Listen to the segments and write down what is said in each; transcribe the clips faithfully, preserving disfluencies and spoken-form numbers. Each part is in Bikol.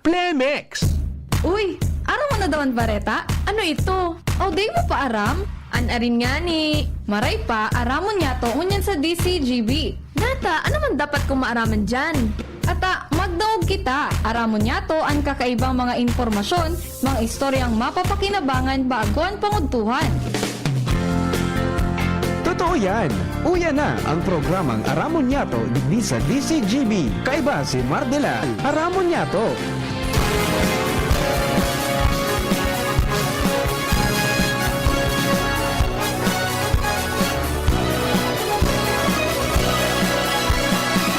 Lemex. Uy, aram mo na daw an bareta? Ano ito? O, di mo pa aram? An arin ngani. Maray pa, aramon niyato ngunyan sa D C G B. Nata, ano man dapat kong maaraman diyan? Ata, magdangog kita. Aramon niyato an kakaibang mga impormasyon, mga istoryang mapapakinabangan bago an pangudtuhan. Totoo yan! Uya na ang programang Aramon Niyato digdi sa D C G B. Kaiba si Mardelal. Aramon Niyato.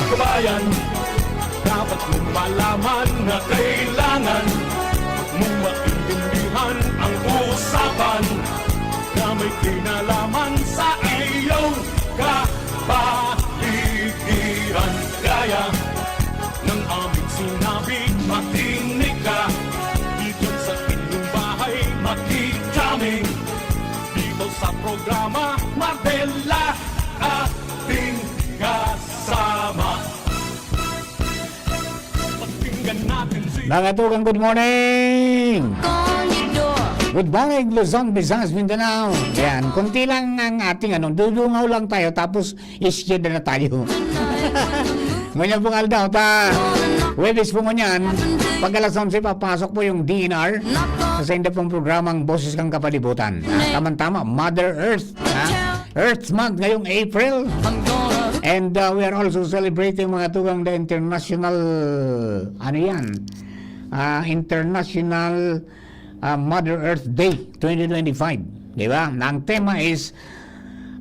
Kabayan, dapat mong malaman na kailangan mong maintindihan ang usapan na may kinalaman sa iyong kapaligiran. Kaya ng aming sinabi, makinig ka. Dito sa inyong bahay, makikaming. Dito sa programa, Mabela ating kasama. Pakinggan natin si Mga tugang, good morning! Good morning, Luzon, Visayas, Mindanao. Yan, konti lang ang ating ano, dudungaw lang tayo, tapos isyeda na tayo. Ngunyan pong aldaw, ta, Huwebes po ngunyan, pag alas onse, papasok po yung D N R sa sainda pong programang Boses kan Kapalibutan. Ah, tamang-tama, Mother Earth, ha? Earth Month ngayong April. And, uh, we are also celebrating, mga tugang, the international, ano yan? Ah, International, ah, Mother Earth Day twenty twenty-five. Di ba? Na ang tema is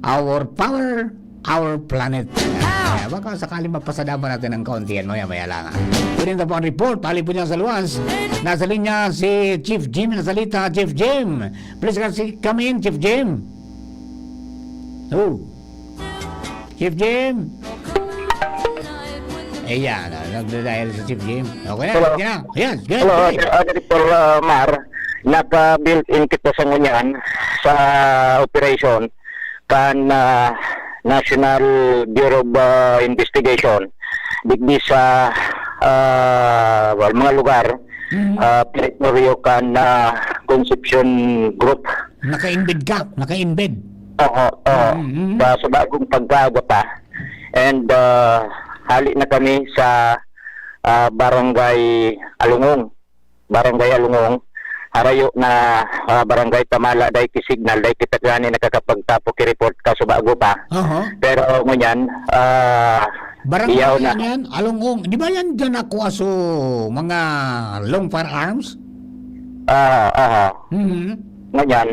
Our Power, Our Planet. Kaya baka sakaling mapasadapan natin ng kaunti yan, maya-maya lang, ah. Kunin na po ang report, hali po niya sa luwas. Nasa linya si Chief Jim Nasalita. Chief Jim, please come in, Chief Jim. Oh. Chief Jim. Ayan, ah, nagda-dial si Chief Jim. Okay na, Hello. okay na. Ayan, good. Hello, Chief. Sir Agricultor, uh, Mar. Naka-built-in kita sa ngunyan sa operation kan, ah, National Bureau of, ah, Investigation digdi sa, ah, well, mga lugar, Mhm. ah, teritoryo kan, ah, Concepcion Group. Naka-embed ka? Naka-embed? Oo, oo. Mm, mm. Sa, sa bagong pagkaagwa pa. And, ah, hali na kami sa, ah, Barangay Alungong. Barangay Alungong. Harayo na, ah, Barangay Tamala, dai ki signal, dai kita gani nakakapagtapo ki report ka sa bago pa. Aha. Pero ngunyan, ah, Barangay iyaw na. Yan, Alungong. Di ba yan dyan ako aso mga long firearms? Ah, aha. Mhm. Ngunyan,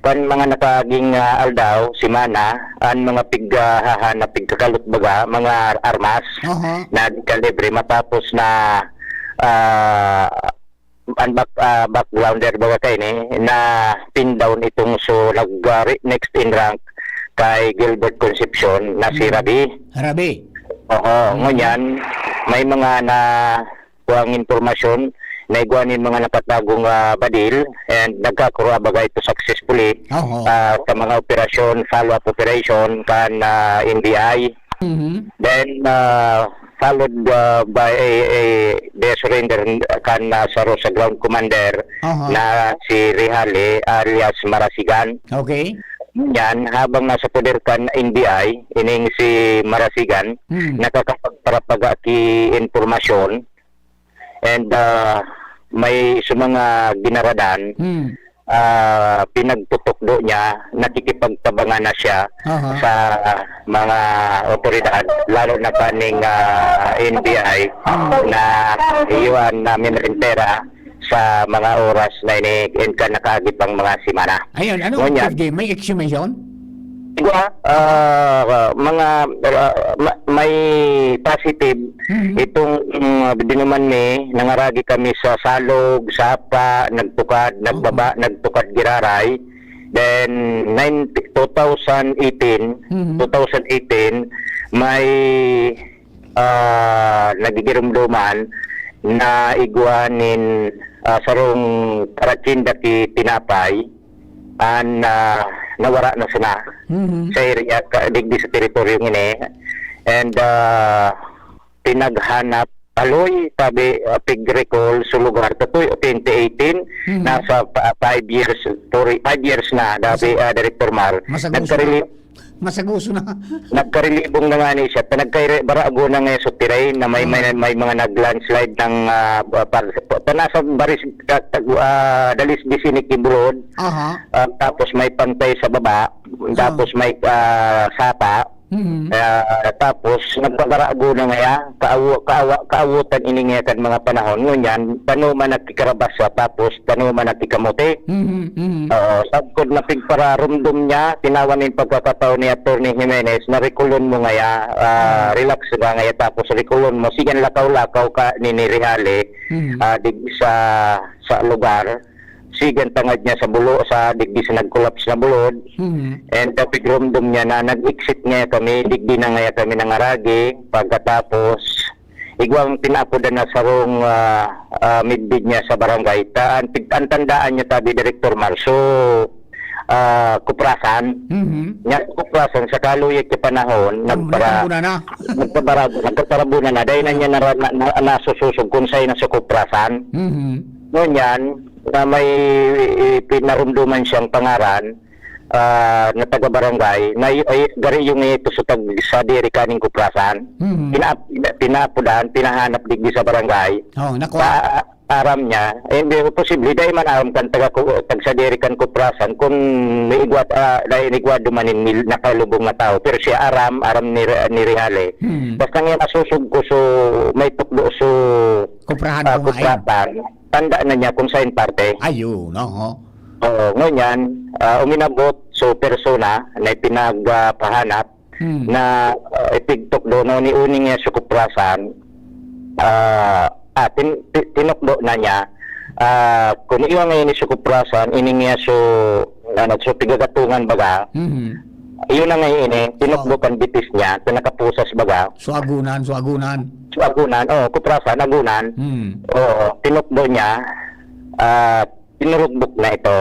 kan mga nakaaging, ah, aldaw, semana, an mga pig, ah, hahanap, pigkakalot baga, mga armas Aha. na di kalibre, matapos na, ah, an back, ah, backgrounder baga kaini, na pin down itong so nag, ah, re-, next in rank kay Gilbert Concepcion na si Hmm. Rabi. Rabi. Oo, Hmm. ngunyan, may mga na kuang impormasyon, naigwa nin mga nakatagong, ah, badil, and nagkakurwa baga ito successfully, Oho. ah, sa mga operasyon, follow-up operation kan, ah, N B I. Mhm. Then, ah, followed, ah, by a, a, the surrender kan, ah, saro sa ground commander Oho. na si Rihale alias Marasigan. Okay. Yan, habang nasa poder kan N B I, ining si Marasigan, Hmm. nakakapagparapaga ki impormasyon, and, ah, may sa mga ginaradan, Hmm. ah, pinagtutukdo niya, nakikipagtabangan na siya Aha. sa mga otoridad, lalo na kaning, ah, N B I Hmm. na iwan na minrentera sa mga oras na ini, and ka nakaagi pang mga semana. Ayun, ano, Ngunyan, Chief Jay, may exhumation? Igwa, ah, mga, ah, ma-, may positive. Mhm. Itong, mm, dinuman mi, nangaragi kami sa Salog, Sapa, nagtukad, nagbaba, Mhm. nagtukad, Giraray. Then, nine, two thousand eighteen, Mhm. two thousand eighteen, may, ah, nagigirumduman na igwa nin, ah, sarong karatsinda ki tinapay. An, ah, nawara na sana Mhm. sa area, ka, digdi sa teritoryong ini. And, ah, pinaghanap Aloy, tabi, ah, pig-recall sa lugar. Katoy, twenty eighteen, Mhm. nasa pa-, five years, four, five years na, dabi, Masa-, ah, Director Mar. masaguso na. Nagkareli-, Masaguso na. nagkarilibong na nga ni siya. Ta nagkaire-, barago na nga sa terrain na may, Ah. may, may mga nag-landslide ng, ah, pa-, pa-, pa-, nasa baris, ta-, tag-, ah, dalis di sinik yung bulod. Aha. Ah, tapos may pantay sa baba. Ah. Tapos may, ah, sapa. Mhm. Ah, tapos nagpabarago na ngaya, kaawo-, kaawa-, kaawutan ini ngaya kan mga panahon. Ngunyan, tanoman na ki karabasa, tapos tanoman na ki kamote. Mhm, mhm. Oo, sagkod na pigpararumdom niya, tinawan nin pagkakataon ni Attorney Jimenez na rikulon mo ngaya, ah, Mhm. relax ka ngaya, tapos rikulon mo, sigan lakaw-lakaw ka ni, ni Rihale, Mhm. ah, dig sa, sa lugar. Sigan tangad niya sa bulo, sa digdi sa nag-collapse na bulod. Mhm. And kapigurumdom niya na nag-exit ngaya kami, digdi na ngaya kami nangaragi. Pagkatapos, igwang pinaapodan na sarong, ah, ah, midbid niya sa barangay. Ta-, an, an tandaan niya, tabi, Director Mar, so, ah, Kuprasan. Mhm. Nya, Kuprasan, sa kaluyag ki panahon, Tam-, nagpara-, nagparabunan na. nagpaparabu-, nagpaparabunan na. Dahil na Ah. niya nara-, na, na, nasusosog kung sa'yo na sa Kuprasan. Mhm. Ngunyan, na may pinarumduman siyang pangaran, ah, na taga-barangay, na y-, ay, gari yung ito sa tag-, sa diri kaning Kuprasan. Mhm. Pina-, pinapudan, pinahanap digdi sa barangay. Oh, naku. Sa aram niya, eh, hindi, posible, dahil man aram kan taga Ku-, tag-, sa diri kan Kuprasan, kung may igwa-, ah, dahil igwa duman in mil-, nakalubong na tao. Pero siya aram, aram ni, ni Rihale. Hmm. Basta nga nasusog ko, so, may tukdo, so, Kuprahan ah, ko nga, eh. Kuprasan. Tanda na niya kung saan parte. Ayun, oho. Oo, ngunyan, ah, uminabot so persona na ipinagpahanap Hmm. na, ah, ipigtukdo na uni-uni niya sa Kuprasan, ah, ah, tin-, ti-, tinukdo na niya, ah, kung iyo nga ini sa Kuprasan, ini niya so, ano, so pigagatungan baga, Mhm. iyo na nga ini, tinukdo Oo. kan bitis niya, sa nakapusas baga. So, agunan, so, agunan. So, agunan, oh, Kuprasan, agunan. Hmm. Oo, tinukdo niya, ah, tinurugbok na ito.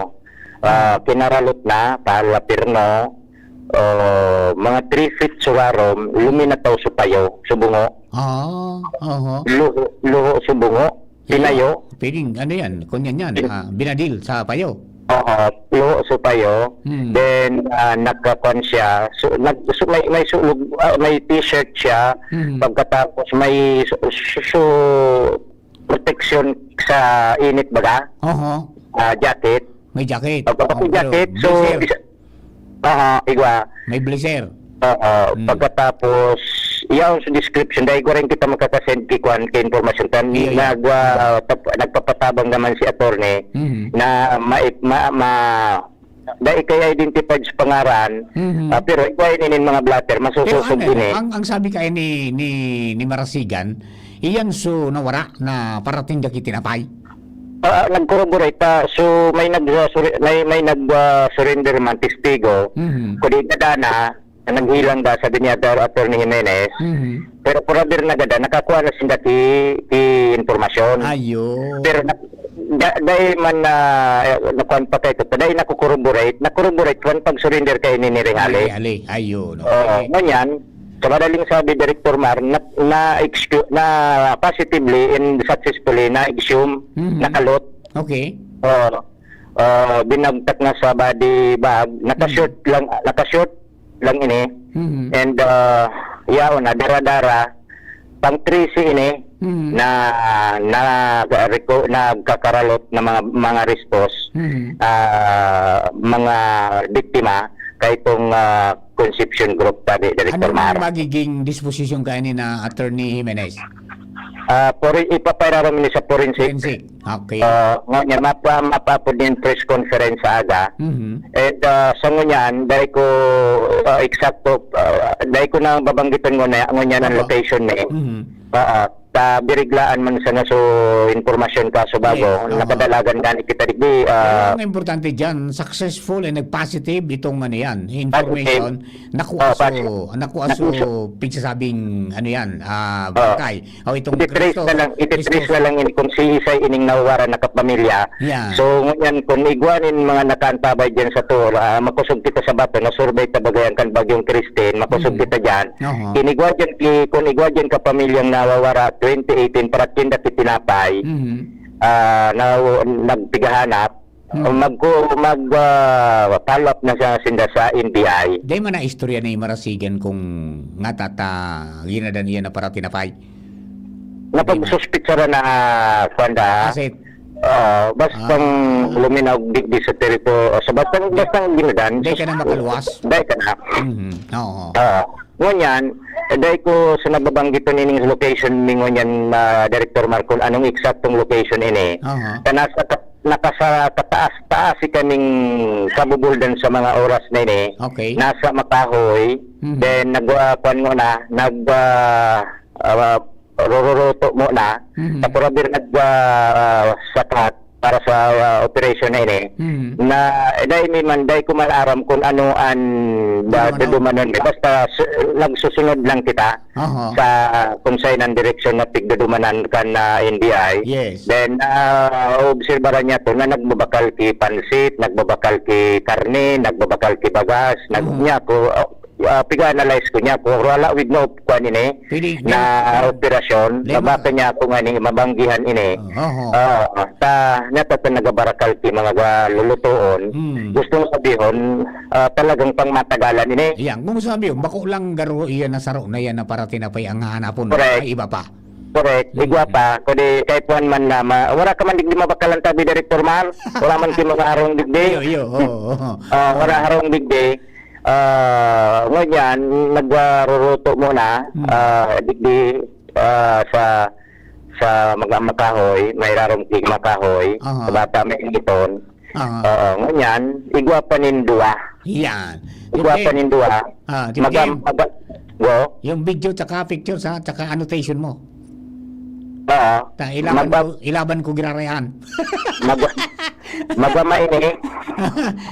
Ah, Hmm. kinaralot na, palapirno, oh, mga three feet surarom, luminataw sa payo, sa bungo. Ah, aha. Luho, luho sa bungo, Iyo. tinayo. Piling, ano yan? Kunyan yan, Pin- ah, binadil sa payo. Oo, luho sa payo. Hmm. Then, ah, nagkakuan siya. So, nag-, so, may, may sulog, ah, may t-shirt siya. Hmm. Pagkatapos, may su-, su-, su-, proteksyon sa init baga. Oho. Ah, jacket. May jacket. Pagka may Oh, jacket, so, blazer. isa, aha, igwa. May blazer. Oo, Hmm. pagkatapos, yaon sa description, dahil ko rin kita magkakasend kay Kwan, kay impormasyon. Tan-, Iyo, iyo. nagwa-, ah, tap-, nagpapatabang naman si attorney Mhm. na ma-, ma-, ma-, dai kaya identified sa pangaran, Mhm. ah, pero igwa ini nin mga blotter, Pero masusosog ano, ini. ang, ang sabi kaya ni, ni, ni Marasigan, iyan so nawara na parating daki tinapay? Ah, nag-corroborate, ah, so may nag, ah, suri-, may, may nag, ah, surrender man, testigo, Mhm. kung di ka dana, na naghilang da, sabi ni Attor-, Attorney Jimenez. Mhm. Pero purabir na gada, nakakuha na sinda ki, ki impormasyon. Ayun. Pero na, da, dai man na, eh, nakuha pa kayo, dai nakukorroborate, nakorroborate, kuwan pag surrender kayo ni Nirihali. Nirihali, ayun, Oo, okay. ngunyan, sa madaling sabi, Director Mar, na, na, excu-, na positively and successfully na-exhume, Mhm. nakalot. Okay. Oo. Ah, binagtak na sa body bag, naka-short Mhm. lang, naka-short lang ini. Mhm. And, ah, yaon na, dara-dara, pang trese ini Mhm. na, na, reco-, nagkakaralot na mga, mga restos, Mhm. ah, mga biktima, kay itong, ah, Concepcion Group, sabi, Director Ano ang Mar. magiging disposisyon kaya ni na Attorney Jimenez? Ah, fore-, ipapairarom ini sa forensic. Forensic. Okay. Ah, nga niya, mapa-, mapaapod niya yung press conference sa aga. Mhm. And, ah, sa ngunyan, dahil ko, ah, eksakto, ah, dahil ko na babanggitan ngunyan, ngunyan ang Opo. location na eh. Mhm. Ah, ah, ta biriglaan man sana so impormasyon ka so bago. Okay, opo. Nakadalagan gani kita digdi, Pero ah, ang importante dyan, successful and nag-positive itong ano yan, Positive. information. Nakuha Oh, so, positive. nakuha so, Nakuha so. pigsasabing ano yan, ah, Oh. barangay. O itong Iti-trace Cristo, na lang, iti-trace Cristo. na lang ini kung si Isay ining nawawara na kapamilya. Yeah. So, ngunyan, kung igwa nin mga nakaantabay dyan sa tour, ah, makusog kita sa bato, na-survey ta bagay ang kan Bagyong Christine, makusog Mm. kita dyan. Oho. Kung igwa dyan, ki-, kung igwa dyan kapamilyang nawawara, twenty eighteen, para tinda ki tinapay, Mhm. ah, na, nagpigahanap, Mhm. magko-, mag, ah, follow up na siya sinda sa N B I. Di man na istorya ni Marasigan kung ngata ta ginadan iyan na para tinapay? Napagsuspitsa na, kuwan da. Asit. Oo, bastang Ah. luminaw digdi sa territo-, o sa bastang, Di-, bastang ginadan, di ka na sus-, makaluwas? di ka na. Mhm. Oo. Oo. Ngunyan, eh, dai ko sa nababanggit ko nining location ni ngunyan, ah, Director Marcon, anong eksaktong location ini? Aha. Ka nasa ka-, nakasa-, kataas-taas si kaming kabubuldan sa mga oras na ini. Okay. Nasa Makahoy, Mhm. then nag-, ah, kwan muna, nag, ah, ah, rororoto muna. Mhm. Sa Purabir nag, ah, sakat para sa, ah, operasyon na ini. Mhm. Na, eh, dai mi man, dai ko man aram kung ano an ba, Dudumanon. dudumanon. Basta su-, nagsusunod lang kita Aha. sa kung saan ang direksyon na pigdudumanan kan, ah, N B I. Yes. Then, ah, obserbaran niya to na nagbabakal ki pansit, nagbabakal ki karne, nagbabakal ki bagas, nag-, Mhm. niya ko, ah, ah, piga-analyze ko niya, kung wala wig na op-, kuan ini, Pwede, na di, operasyon, di na ma- baka niya ako nga ni mabanggihan ini. Oo. Ah, ta, niya ta, ta nagabarakal ki mga ga-, lulutoon. Hmm. Gusto mo sabihon, ah, talagang pangmatagalan ini. Iyan, kung sabi yun, bako lang garo iyan na saro na yan na para tinapay ang hahanapon. Correct. Ay, iba pa. Correct. Hmm. Igwa pa. Kundi kahit kuwan man na ma-, wala ka man digdi mabakalan tabi, Director Mar. Wala man ki mga harong digdi. Iyo, iyo. Oo, oo. Ah, wala harong digdi. Ah, ngunyan, nagroroto muna, Hmm. ah, digdi, ah, sa, sa mga makahoy, may rarong tig makahoy, Aha. sa bata may initon. Aha. Oo, ngunyan, igwa pa nin duwa. Yan. Igwa Yung pa nin duwa. Ah, yung Magam-, game. maga-, go? Yung video, tsaka pictures, ha? Tsaka annotation mo. Oo. Ta, ilaban Maga- ko, ilaban ko ginarayahan. Maga-, magama ini. Iyo.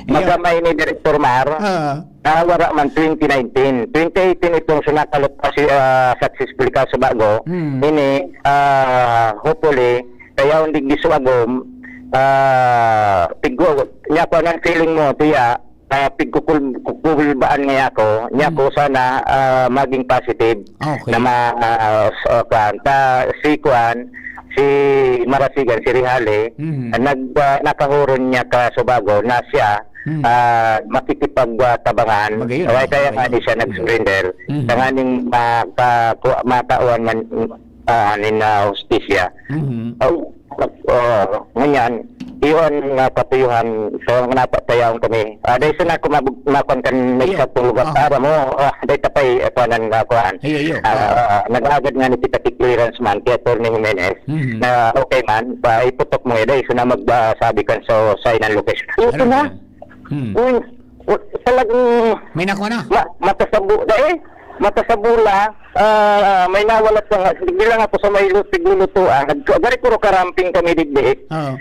Magama ini, Director Mar. Oo. Nawara man twenty nineteen. Twenty eighteen itong sunakalot pa si, ah, successful ka sa bago. Hmm. Ini, ah, hopefully, kaya hindi giswagom, ah, tigwa, niya ko, anong feeling mo, tiya? Ah, pigkukul-, kukulbaan niya ako. Niya Hmm. ko sana, ah, maging positive Okay. na ma-, ah, s-, ah, kuwan. Ta, si kuwan, si Marasigan, si Rihale, Mhm. ah, nag-, ah, nakahuron niya ka Subago na siya, Hmm. ah, makikipag, ah, tabangan. Magayon, Kaya, kaya nga magayon. di siya nag-surrender. Mhm. Tanganing maka-, ku-, makauan man, ah, nin, ah, hustisya. Mhm. Oh, oh, ngunyan, iyon nga katuyuhan, so, napatayaon kami. Ah, dahil sa nako mabug-, nakuan kan may Iyo. sa lugar, Aha. para mo, ah, dahil tapay, eh, kuanan nga kuan. Iyo, iyo. Ah, Oo. ah, nag-aagad nga ni kita ki clearance man, kay Attorney Jimenez, Mhm. na okay man, pa iputok mo, eh, dahil sa na magsabi kan sa, sa ilang location. Ito Ano na. yan? Hmm. Uy, u-, talagang May nakuha na? ma-, matasabo na eh. Matasabo lang. Ah, may nawala sa nga, sige lang ako sa may lu-, tiglulutuan. Nag-, gari puro karamping kami digdi. Oo.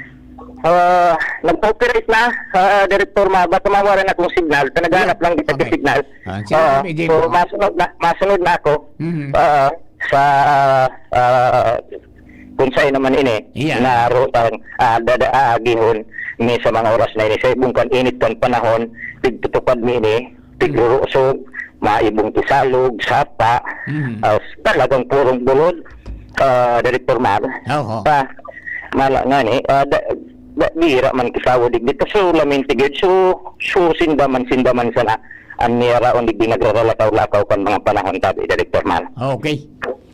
Ah, nag-cooperate na, ah, Director Ma, basta mawala na akong signal. Sa naghanap Yeah. lang kita Okay. signal. Ah, sige, Oo. sige, So, sige. masunod na, masunod na ako. Mhm. Ah, sa, ah, kung saan naman ini, Iya. na rutang, ah, dada-, aagihon ni sa mga oras na ini. Sa ibong kan init kan panahon, tigtutupad mi ini, tigrurusog, maibong kisalog, sapa, Mhm. ah, talagang purong bulod, ah, Director Mar. Oho. Pa, mala nga ni, ah, da-, da-, dira man kisawa digdi, kaso lamintigid, so, so sinda man, sinda man sana, ang niyaraon digdi nagraralakaw-lakaw kan mga panahon, tabi, Director Mar. Okay.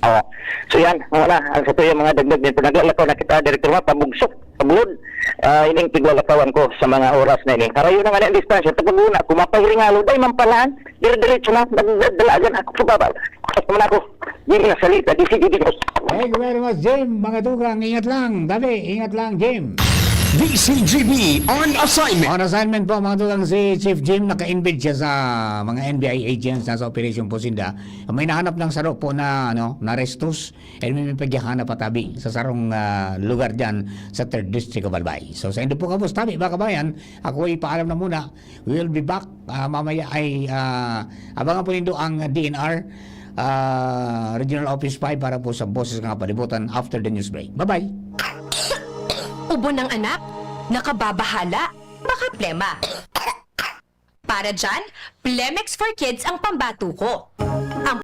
Ah, so yan, wala. Ang sa tuya mga dagdag din, naglalakaw na kita, Director, mga pabugsok, pabulod. Ah, ining tiglalakawan ko sa mga oras na ini. Karayo na nga na ang distansya, tapaguna, kung mapahiringalod, ay mampalaan, dire-diretso na, nagdalagan ako sa baba. Tapos naman ako, hindi na salita, di sige, di ko. Thank you very much, Jim. Mga tugang, ingat lang. Tabi, ingat lang, Jim. D C G B on assignment. On assignment po, mga tugang, si Chief Jim, naka-embed siya sa mga N B I agents na sa operasyon po sinda. May nahanap ng saro po na, ano, na restos. And may, may pagyahan na patabi sa sarong, ah, lugar dyan sa third District of Albay. So, sa indo po, kapos tabi, mga kabayan, ako ay paalam na muna. We will be back, ah, mamaya ay, ah, abangan po nindo ang D N R, ah, Regional Office five para po sa Boses ng Kapalibutan after the news break. Bye-bye! Ubo ng anak? Nakababahala? Baka plema. Para dyan, Plemex for Kids ang pambato ko.